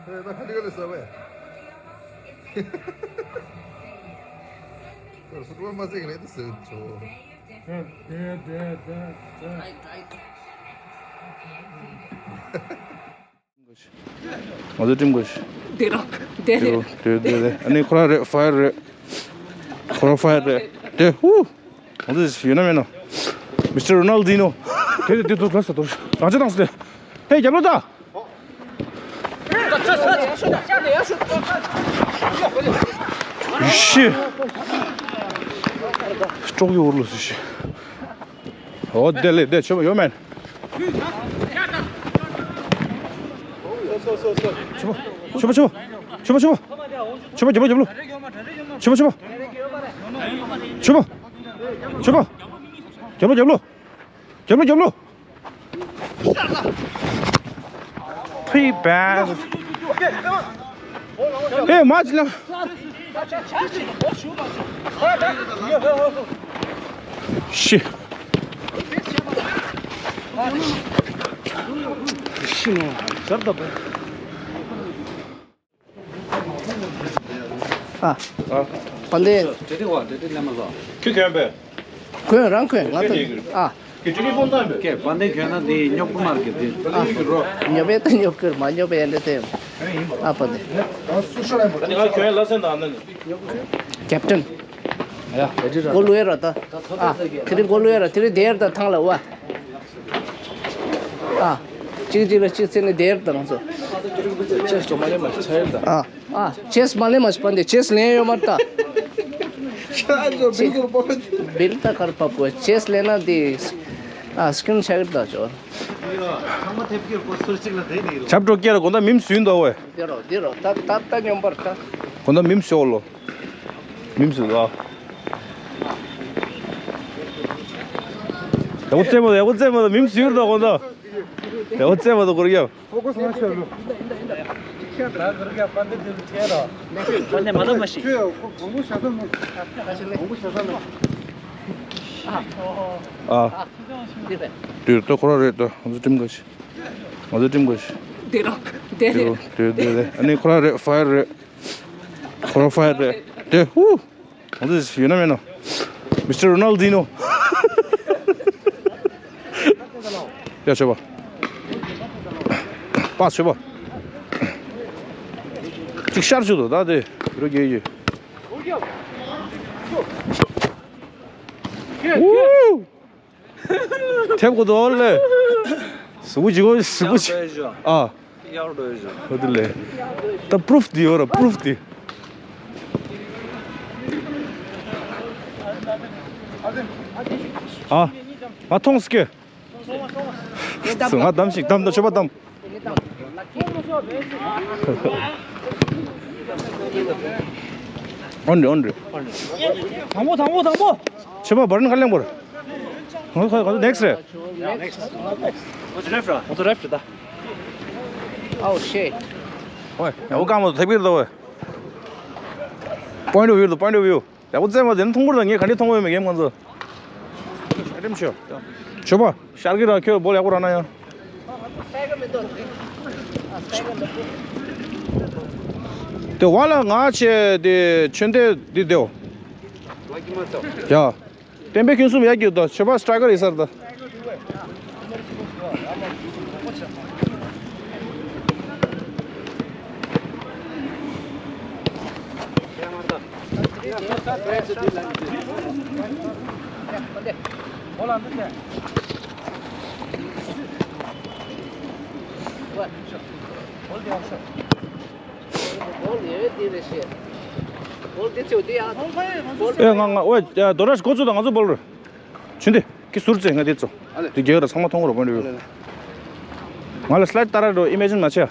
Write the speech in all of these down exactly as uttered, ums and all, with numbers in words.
ད་ཁ་ལི་ག་ལ་ཟ་བས། ད་སུ་ཏུ་མ་ཟེར་གི་རེད་ད་ཟེར་ཆོ། ང་ཚོ་ཀྲིམ་དགོས་ཤི། དེ་རོ། དེ་དེ་རེད། རོ་དེ་དེ་རེད། ཨ་ནི་ཁོ་རང་རེད། ཕ་ཡར་རེད། ཁོ་རང་ཕ་ཡར་རེད། དེ་ཧུ། ང་ཚོ་ཡོད་ན་མེད་ན། མི་སི་ཊར་རོ་ནལ་ཌི་ནོ། དེ་དེ་དེ་དུ་ལ་ས་དོར། རང་ཅི་དང་སྟེ། ཧེ་རྒྱབ་ལོ་ད། ཤི། ཀྲོག་ཡོ་འུར་ལོ་སི་ཤི། ཨོ་དེ་ལེ་དེ་ཆོ་ཡོ་མེན། ཆོ་ཆོ་ཆོ་ཆོ་ཆོ་རྒྱབ་ལོ་རྒྱབ་ལོ། ཆོ་ཆོ་ཆོ་ཆོ་རྒྱབ་ལོ་རྒྱབ་ལོ། རྒྱབ་ལོ་རྒྱབ་ལོ། ཕི་བན། ཨེ་མ་ཅི་ལ། ཤི། ཤི་ནོ། ཟར་ད་པ། ཨ། ཨ། པ་འདི། ཁྱོད་གྱོན་པས། གོན་རང་གོན་ང་ཚོ། ཨ། ཁྱོད་པ་འདི་གྱོན་ན་འདི་སྙོབ་ཀྱི་མ་རེད་འདི། ཨ། སྙོབ་པས་ད་སྙོབ་ཀྱི་མ་སྙོབ་པས་ཡན་ལེ་དེ། ཨ་པ་འདི། ཨ་ནི་ང་གྱོན་ལ་སེང་དང་ཨ་ནི། ཀེབ་ཊན། མགོ་ལུས་ཡ་ར་ད། ཨ། དེ་རིང་མགོ་ལུས་ཡ་ར་དེ་རིང་དེར་ད་ཐང་ལ་བ། ཨ། གཅིག་གཅིག་ལ་གཅིག་བརྩེ་ནས་བསྡད་དང་ཚོ། ཅེས་ཀྱི་མ་ལེན་མ་ཤི་ཚར་ཡོད་ད། ཨ། ཨ། ཅེས་མ་ལེན་མ་ཤི་པ་འདི་ཅེས་ལེན་ཡོད་མ་རེད་ད། ཤ་ཚོ་བིལ་ཚོ་པོ། བིལ་ད་གར་པ་པོ་ཅེས་ལེན་ན་འདི། ཨ། སི་ཀིན་ཤ་གི་ད་ཅོ། ཆབ་འགྲོ་སྐྱེ་ལ་དགོང་དག་མིམ་ཟུན་འདུག་བས། འདི་རོ་འདི་རོ་ད་ད་ད་སྙོམས་པར་ད། དགོང་དག་མིམ་ཤོག་ལོ། མིམ་སུ་ལ། ཡག་པོ་རྩེ་མོ་ཡག་པོ་རྩེ་མོ་མིམ་སུ་ཡོད་དོ་གོ་ད། ཡག་པོ་རྩེ་མོ་དོ་གོ་རྒྱབ། ཧྥོ་ཀུ་སི་མ་བྱས་ལོ། པ་ནས་མ་ལབ་མ་ཤེས། ཁྱོད་ཡང་ཁོ་གོང་བུ་ཞྭ་ས་མ། གོང་བུ་ཞྭ་ས་མ། ཨ། དུས་ད་ཁོ་རང་རེད་ད། ང་ཚོ་ཀྲིམ་དགོས་ཤི། ང་ཚོ་ཀྲིམ་དགོས་ཤི། དེ་རོ་དེ་རེད། དེ་དེ་རེད། ཨ་ནི་ཁོ་རང་རེད། ཕ་ཡར་རེད། ཁོ་རང་ཕ་ཡར་རེད། དེ་ཧུ། ང་ཚོ་ཡོད་ན་མེད་ན། མི་སི་ཊར་རོ་ནལ་ཌི་ནོ། ཡ་ཆོས་པ། པ་ཆོས་པ། ཅིག་ཤར་ཆུ་དོ་ད་དེ། རོ་རྒྱས་ཡོད། ཨུ། ཐེབས་གོ་དོ་ལེ། སུ་བུ་ཇི་གོ་སུ་བུ་ཇི། ཨ། ཡར་འགྲོ་ཡོད་ཞོ། ཧོ་དེ་ལེ། ད་པུ་རུཕ་དེ་ཡོད་ར་པུ་རུཕ་དེ། ཨ། ང་མཐོང་སྐྱེ། ང་གདམ་ཞིག་གདམ་ད་ཆོས་པ་གདམ། ཨོན་རེ་ཨོན་རེ། དང་པོ་དང་པོ་དང་པོ། ཆོས་པ་བར་ནི་ཁ་ལེང་བར། ང་ཚོ་ང་ཚོ་ནེག་སི་རེད། ང་ཚོ་རེ་ཕི་རི་ད། Oh shit. ཨོ་ཡ་འོ་ཀ་མ་ཐེབས་ཀྱི་རེད་ད་ཨོ། Point of view ད་point of view། ཡག་པོ་རྩེད་མོ་དེ་ནི་མཐོང་གི་རེད་ད། ངས་ག་འདྲས་མཐོང་གི་ཡོད་མེད་ངས་མ་ཚོ། རིམ་ཆོས། ཆོས་པ། ཤར་གི་ར་ཁྱོད་བོ་ཡག་པོ་རག་ན་ཡང་། དེ་བ་ལ་ང་ཆེ་དེ་ཆོས་འདས་འདི་དེའོ། ཡ། བསྟན་པའི་ཁྱོད་གསུམ་ཡག་གི་ད་ཆོས་པ་སི་ཊ་རའི་ཀར་ཡིན་ས་རེད་ད། ཨེ་ང་ང་ཨོ་ཡ་རྡོ་ར་ཤི་ཁོ་ཚོ་དང་ང་ཚོ་བོལ་རེད། ཆུན་ཏེ་ཁི་ཟུར་ཙེ་ང་དེ་ཚོ། ཨ་ལེ། དེ་རྒྱལ་ར་ཚང་མ་མཐོང་རོགས་པ་འདྲ་ཡོད། ང་ལ་སི་ལའེ་ཌི་ལྟ་ར་འགྲོ་ཨི་མེ་ཇིན་མ་བྱེད།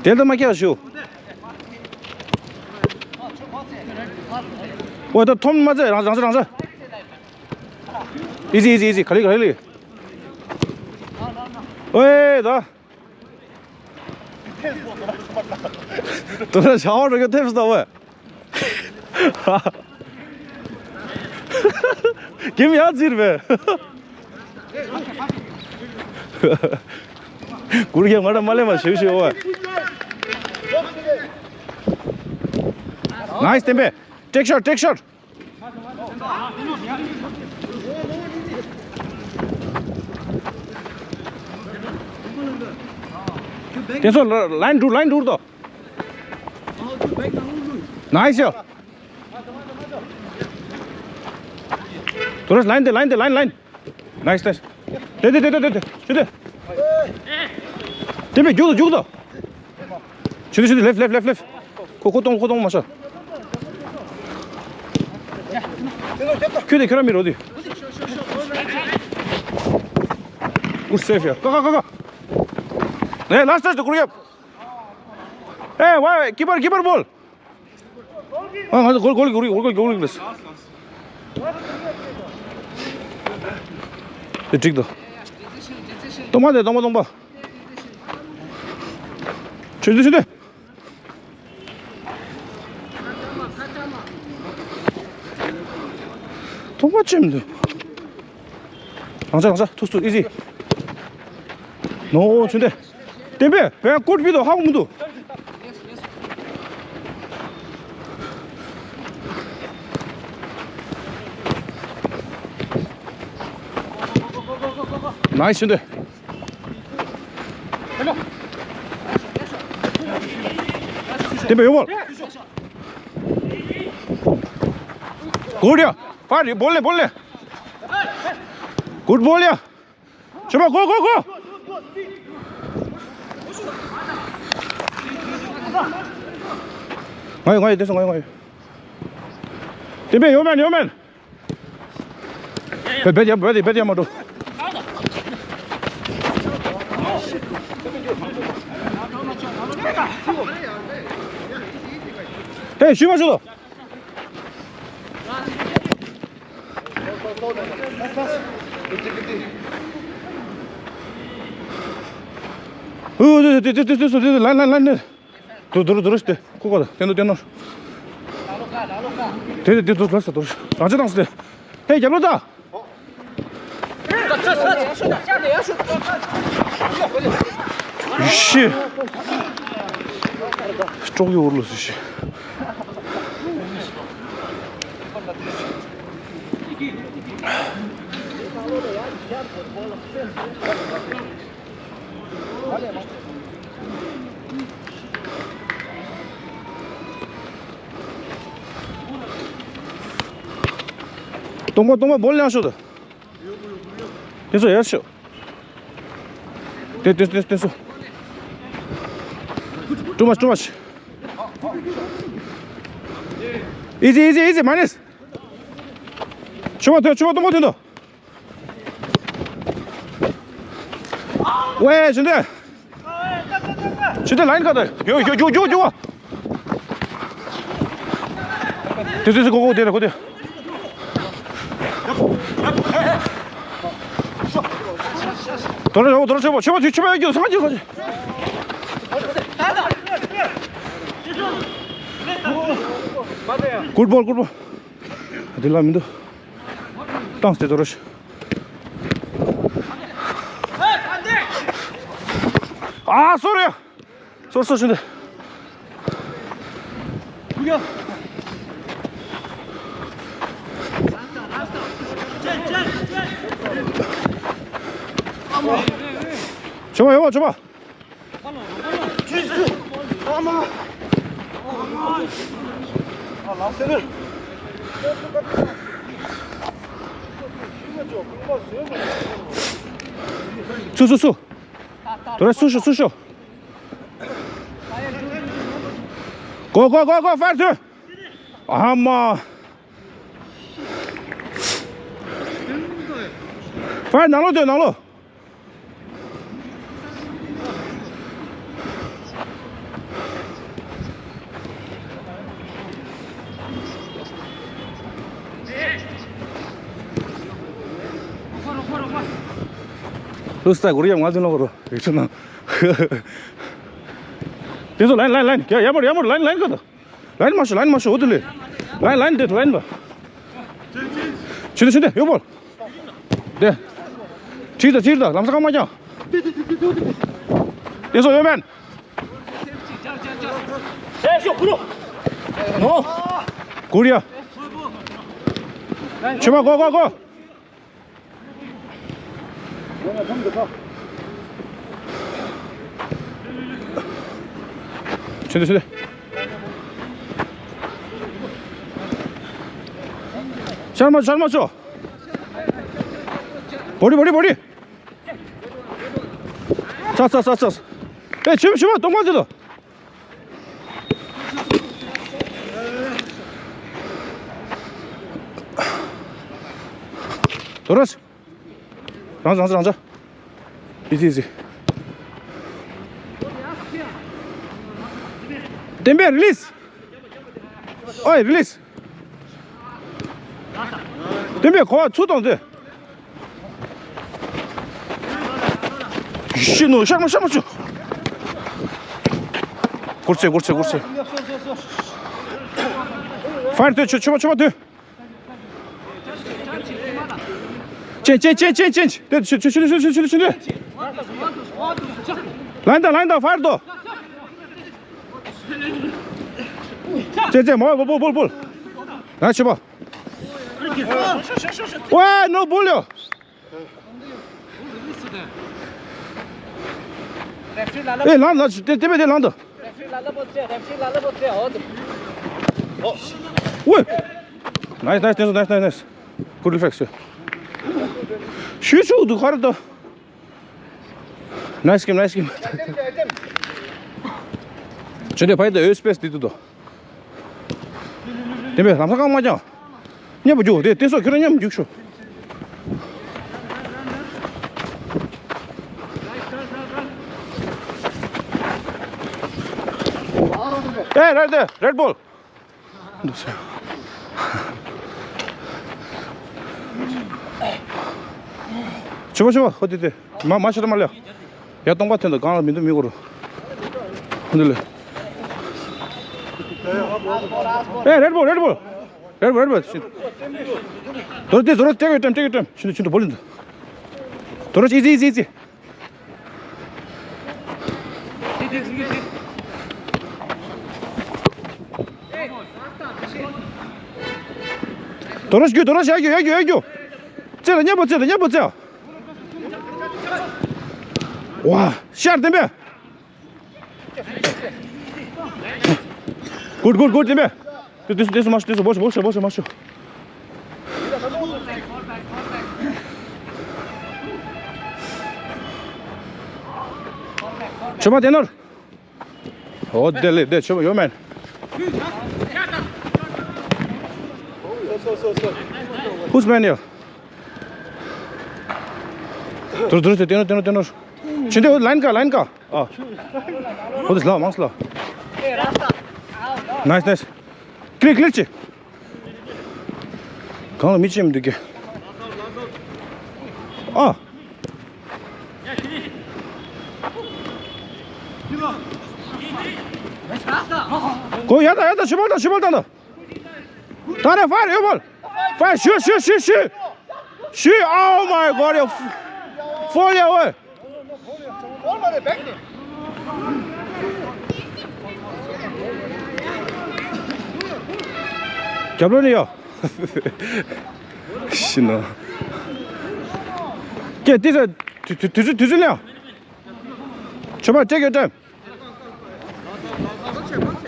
དེ་འདྲ་མ་ཁྱེར་ཞུ། ཨོ་ད་ཐོམ་མ་ཚེ་རང་རང་རང་། ཨི་ཛི་ཨི་ཛི་ཨི་ཛི་ག་ལི་ག་ལི། ཨོའེ་ད། དོ་ར་ཤ་བ་རོ་གི་ཐེབས་སུ་ད་བས། གིམ་ཡ་ཛིར་བས། གུར་གྱི་ང་རང་མ་ལེན་པ་ཞེ་ཞེ་བ། Nice, Tembe. Take shot, take shot. དེ་ཚོ་ལ་ལའིན་འགྲོ། ལའིན་འགྲོ་དོ། Nice ཡ། དོ་རེ་ལའིན་དེ། ལའིན་དེ། ལའིན། ལའིན། Nice, nice. དེ་དེ་དེ་དེ་དེ་དེ། ཞུ་དེ། དེ་མེད། རྒྱུག་དོ། རྒྱུག་དོ། ཞུ་དེ། ཞུ་དེ། Left, left, left, left. ཁོ་ཁོ་གཏོང་། ཁོ་གཏོང་མ་ཤོག་ཁྱོད་དེ་ཁྱོད་རང་མི་རོ་དེ། Good save ཡ། ཀ་ཀ་ཀ་ཀ། ཨེ། Last touch དེ་གུར་གྱི། ཨེ། Why, keeper, keeper ball. ཨ། ང་ཚོ་གོལ། གོལ། གོལ། གོལ། གོལ། གོལ། དེ་འགྲིག་འདུག་སྟོང་པ་དེ། སྟོང་པ། སྟོང་པ། ཆུ་དེ། ཆུ་དེ། སྟོང་པ་ཆེ་མི་འདུག་རང་ཅག། རང་ཅག། ཐུགས་སུ། Easy. ནོ། ཆུ་དེ། དེ་བས་བས་ཀུར་བི་དོ་ཧ་གོ་མི་འདུག Nice ཆུ་དེ། དེ་བས་ཡོ་བོལ། Good ཡ། ཕར་རི་བོལ་ལེ། བོལ་ལེ། Good ball ཡ། ཆུ་མ། གོ་གོ་གོ། ང་ཡོད། ང་ཡོད། དེ་སོང་། ང་ཡོད། ང་ཡོད། དེ་བས་ཡོ་མེན། ཡོ་མེན། བེད་བེད་ཡ། བེད་བེད་ཡ་མ་འགྲོ། ཨེ། ཞུས་མ་ཞུ་དོ། ཨུ། དེ་དེ་དེ་དེ་དེ། ལན་ལན་ལན་ནི། དུ་དུ་རུ་དུ་རུ་ཤི་དེ། ཁུ་ཁོ་དེ་དུ་དེ་ནོ། དེ་དེ་དེ་དུ་དུ་རུ་ཤི་དུ་རུ་ཤི། རང་ཅི་དང་སི་དེ། ཧེ། རྒྱབ་ལོ་ད། ཤི། སྲོག་གི་འུར་ལོ་སི་ཤི། སྟོང་པ། སྟོང་པ། བོལ་ཡང་ཤོག་ད། དེ་ཚོ་ཡར་ཤོག་དེ་དེ་དེ་དེ་ཚོ། Too much, too much. Easy, easy, easy, minus. ཆུ་མ་ཐོན། ཆུ་མ་སྟོང་པ་ཐོན་དོ། ཝེ། ཞུ་དེ། ཞུ་དེ། ལན་ག་དེ། ཡོ་ཡོ་ཡོ་ཡོ་ཡོ། དེ་དེ་དེ། གོ་གོ་དེ་རེད། གོ་དེ། དོ་ར་ཡོ། དོ་ར་ཆེ་བོ། ཆེ་བོ་དེ། ཆེ་བོ་ཡོ་ཡོ། ས་ཆེ་ས་ཆེ། Good ball, good ball. དེ་ལ་མི་འདུག་བཏང་སྟེ་དོ་ར་ཤི། ཨ། སོ་རེ། སོ་སོ་ཤི་འདི། ཆོ་མ་ཡོང་བ། ཆོ་མ། སུ་སུ་སུ། དོ་ར་སུ་ཤོ། སུ་ཤོ། གོ་གོ་གོ་གོ། ཕར་ཐོན། ཨ་མ། ཕར་ནང་ལོགས་ཐོན། ནང་ལོགས། ལུས་ད་གུར་ཡ་ང་ཚོ་ནང་གོ་རོ། རིག་ཚོ་ནང་། དེ་ཚོ་ལན་ལན་ལན། ཡ་ཡ་མོར་ཡ་མོར། ལན་ལན་ག་དོ། ལན་མ་ཤོ། ལན་མ་ཤོ། འོ་དེ་ལེ། ལན་ལན་དེ། ལན་པ། ཆུ་དེ་ཆུ་དེ། ཡོ་བོལ། དེ། ཁྲིད་ད། ཁྲིད་ད། ལམ་སང་མ་ཀྱང་། དེ་ཚོ་ཡོད་མེད། གུར་ཡ། ཆུ་མ་གོ་གོ་གོ། ཆུ་འདི་ཆུ་འདི། ཤར་མ་ཤར་མ་ཆོ། བོ་ཌི་བོ་ཌི་བོ་ཌི། ཚ་ཚ་ཚ་ཚ། ཨེ་ཆུ་ཆུ་མ་གཏོང་མ་འདི་ལོ། དོ་ར། རང་རང་རང་རང་། ཨི་ཛི་ཨི་ཛི། བསྟན་པས་རི་ལིས། ཨོའི་རི་ལིས། བསྟན་པས་གོ་བ་ཚུར་གཏོང་མཛོད། ཤི་ནོ་ཤར་མ་ཤར་མ་ཆུ། གུར་ཚེ་གུར་ཚེ་གུར་ཚེ། ཕ་ཡར་ཐོན་ཆུ་ཆུ་མ་ཆུ་མ་ཐོན། ཅན་ཅན་ཅན་ཅན་ཅན། དེ་ཆུ་ཆུ་ཆུ་ཆུ་ཆུ་ཆུ། ལན་དང་ལན་དང་ཕར་དོ། ཅན་ཅན་མོ་བོ་བོ་བོ་བོ། ན་ཆུ་པ། ཝ་ནོ་བོ་ལིའོ། ཨེ་ལང་ལ་དེ་དེ་མེད་དེ་ལང་དོ། ཝེ། ནའིས་ནའིས་ནའིས་ནའིས་ནའིས། གུཌ་རི་ཕེག་སི། ཤུ་ཆུ་འདུག་ག་རེ་དོ། ནའིས་གིམ་ནའིས་གིམ། ཆུ་འདི་ཕ་ཡི་དོ་ཨེ་སི་པེ་སི་འདི་འདུག་དོ། དེ་བས་ལམ་སང་རྐང་མ་བརྐྱངས། མཉམ་པོ་རྒྱུག་དེ་དེ་སོགས་ཁྱོད་རང་མཉམ་པོ་རྒྱུག་ཤོག་ཨེ་རེད་དེ་རེད་བོལ། ཆུ་བ་ཆུ་བ་ཧོ་དེ་དེ། མ་མ་ཤི་ད་མ་ལ། ཡ་སྟོང་པ་ཐོན་ད་གང་ལ་མི་འདུག་མི་གོ་རུ། འདི་ལ། ཨེ་རེད་བོ་རེད་བོ། རེད་བོ་རེད་བོ་ཤི། དོ་ར་དེ་དོ་ར་ཏེ་གོ་ཏེམ་ཏེ་གོ་ཏེམ་ཤི་འདུག་ཤི་འདུག་བོ་ལི་འདུག་དོ་ར་ཨི་ཛི་ཨི་ཛི་ཨི་ཛི། དོ་ར་ཤི་དོ་ར་ཤི་ཡ་རྒྱུ་ཡ་རྒྱུ་ཡ་རྒྱུ། རྩེ་ལ་མཉམ་པོ་རྩེ་ལ་མཉམ་པོ་རྩེ། ཝ། ཤར་བསྟན་པས། གུཌ་གུཌ་གུཌ་བསྟན་པས། དེ་དེ་དེ་མ་ཤོ་དེ་མ་ཤོ་བོ་ཤོ་བོ་ཤོ་བོ་ཤོ་མ་ཤོ། ཆོས་མ་དེ་ནོར། ཨོ་དེ་ལེ་དེ་ཆོས་མ་ཡོད་མེན། Who's man here? དུར་དུར་དེ་དེ་ནོར་དེ་ནོར་དེ་ནོར། ཆུ་འདི་ལན་ཀ་ལན་ཀ། ཨ། ཧོ་དེ་སླ་མང་སླ། ནའིས་ནའིས། ཀི་ལིར་ཀི་ལིར་བྱེད། གང་ལ་མི་ཅི་མི་འདུག་གི། ཨ། གོ་ཡ་ད་ཡ་ད་ཤི་བོ་ད་ཤི་བོ་ད་ད། ད་རེ་ཕར་ཡོད་བོལ། ཕར་ཤུ་ཤུ་ཤུ་ཤུ། ཤུ། Oh my God, you fool, you fool. རྒྱབ་ལོགས་ནས་ཡོད། ཤི་ནོ། ཀྱེ་ཏི་ས་དུ་དུ་དུ་དུ་ལེ། ཆོ་མ་ཏེག་ཡོར་ཊེམ།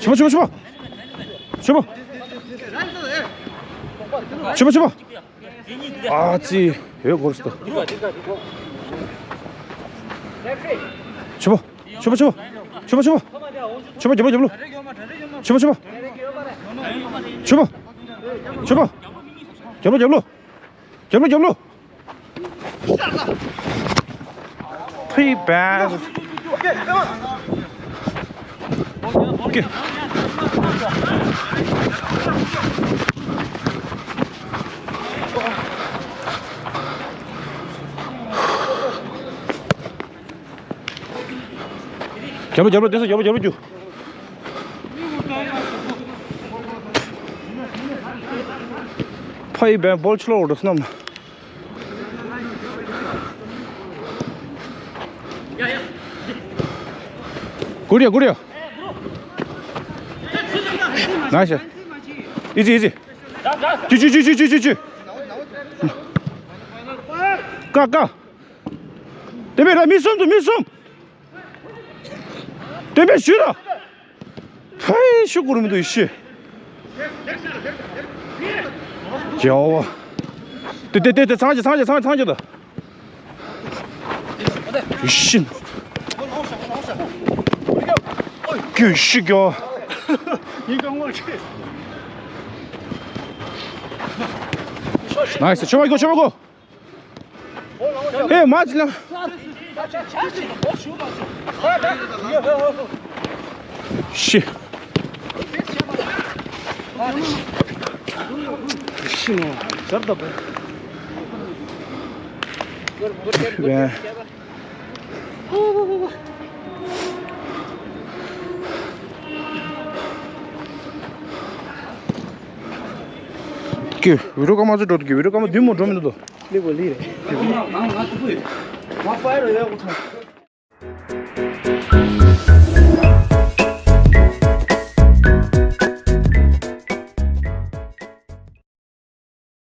ཆོ་མ་ཆོ་མ་ཆོ་མ། ཆོ་མ། ཆོ་མ་ཆོ་མ། ཨ་ཙི། ཡོད་གོ་རེ་སྟོ། ཆོ་མ། ཆོ་མ་ཆོ་མ། ཆོ་མ་ཆོ་མ། ཆོ་མ་རྒྱབ་ལོགས་རྒྱབ་ལོགས། ཆོ་མ་ཆོ་མ། ཆོ་མ། ཆོ་མ། རྒྱབ་ལོགས་རྒྱབ་ལོགས། རྒྱབ་ལོགས་རྒྱབ་ལོགས། Pretty bad. Okay. རྒྱབ་ལོགས་རྒྱབ་ལོགས་དེ་ཚོ་རྒྱབ་ལོགས་རྒྱབ་ལོགས་རྒྱུགས། ཕ་ཡི་བན་བོལ་ཆུ་ལོག་འགྲོ་སྣམ། Good job, good job. Nice. Easy, easy. ཅུ་ཅུ་ཅུ། ཀ་ཀ། དེ་མེད་ར། མི་གསུམ་དུ། མི་གསུམ། དེ་མེད་ཞུ་ར། ཕའི་ཤུ་གུར་མི་འདུག་ཤི། ཇོ་བོ། དེ་དེ་དེ་དེ་ཚང་གི་ཚང་གི་ཚང་གི་ཚང་གི་དང་། ཤི། ཀྱུ་ཤི་ཀྱོ། ནའི་སི། ཆོ་མ་གོ། ཆོ་མ་གོ། ཨེ་མ་ཅི་ལ། ཤི། ཤི་ནོ། ཟར་ད་པ། ཀྱེ། བི་རོ་ཀ་མ་ཚོ་འགྲོ་འདུག་གི། བི་རོ་ཀ་མ་བདུན་མོ་འགྲོ་མི་འདུག་དོ། ལི་གོ་ལི་རེད།